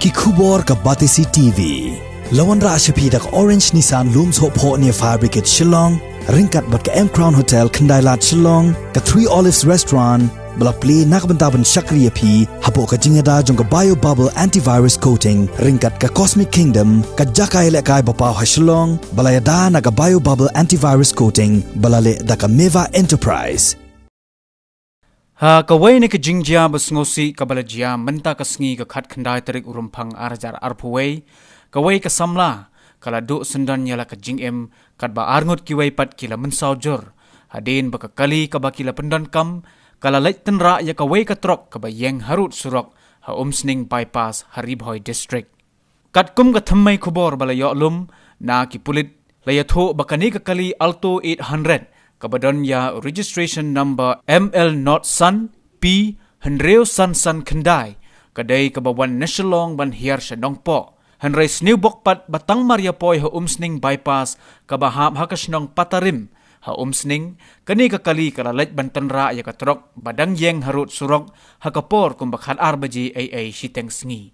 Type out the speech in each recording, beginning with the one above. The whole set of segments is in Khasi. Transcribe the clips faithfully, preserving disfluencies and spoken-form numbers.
Ki khubor ka Batesi T V. La wanrah sha phi da ka Orange Nissan Lum Sohphoh near Fire Brigade Shillong, ryngkat bad ka M Crown Hotel Khyndailad Shillong, ka Three Olives Restaurant, ba la plie na ka bynta ban shakri ïa phi hapoh ka jingïada jong ka Bio Bubble Antivirus Coating, ryngkat ka Cosmic Kingdom, ka jaka ïalehkai ba paw ha Shillong, ba la ïada na ka Bio Bubble Antivirus Coating, ba la leh da ka Meva Enterprise. Ha kawei na ka jingjia ba sngewsih kaba la jia mynta ka sngi ka khatkhyndai tarik u Rymphang ar hajar arphew wei, kawei ka samla ka la duh syndon ïa la ka jingim, katba arngut kiwei pat ki la mynsaw jur, hadien ba ka kali kaba ki la pyndonkam ka la leit tynrah ïa kawei ka trok kaba ïeng harud surok ha Umsning Bypass ha Ri Bhoi District. Katkum ka thymmei khubor ba la ïoh lum na ki pulit, la ïathuh ba kane ka kali Alto eight hundred, kaba don ïa registration number M L not san P hynriew san san khyndai, ka dei kaba wan na Shillong ban hiar sha Nongpoh. Hynrei sniewbok pat ba tang mar ïa poi ha Umsning Bypass kaba hap ha ka shnong Patarim ha Umsning, kane ka kali ka la leit ban tynrah ïa ka trok ba dang ïeng harud surok ha ka por kumba khatar baje eiei shiteng sngi.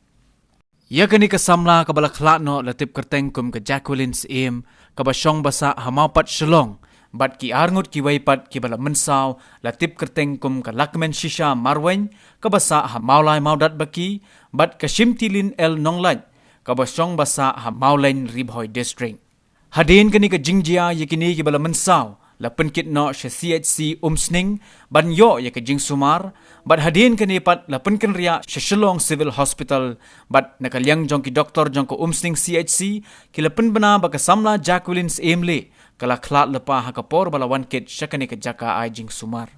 Ïa kane ka samla kaba la khlad noh la tip kyrteng kum ka Jacqueline Syiem, kaba shong ba sah ha Mawpat Shillong, bad ki arngut kiwei pat kiba la mynsaw la tip kyrteng kum ka Lakmen Shisha Marwein, kaba sah ha Mawlai Mawdatbaki, bad ka Shimtilin L Nonglait, kaba shong ba sah ha Mawlein Ri Bhoi District. Hadien kane ka jingjia ïa kine kiba la mynsaw la pynkit noh sha C H C Umsning ban ïoh ïa ka jingsumar, bad hadien kane pat la pynkynriah sha Shillong Civil Hospital, bad na ka liang jong ki doktor jong ka Umsning C H C ki la pynbna ba ka samla Jacqueline Syiem Lee ka la khlad lypa ha ka por ba la wan kit sha kane ka jaka ai jingsumar.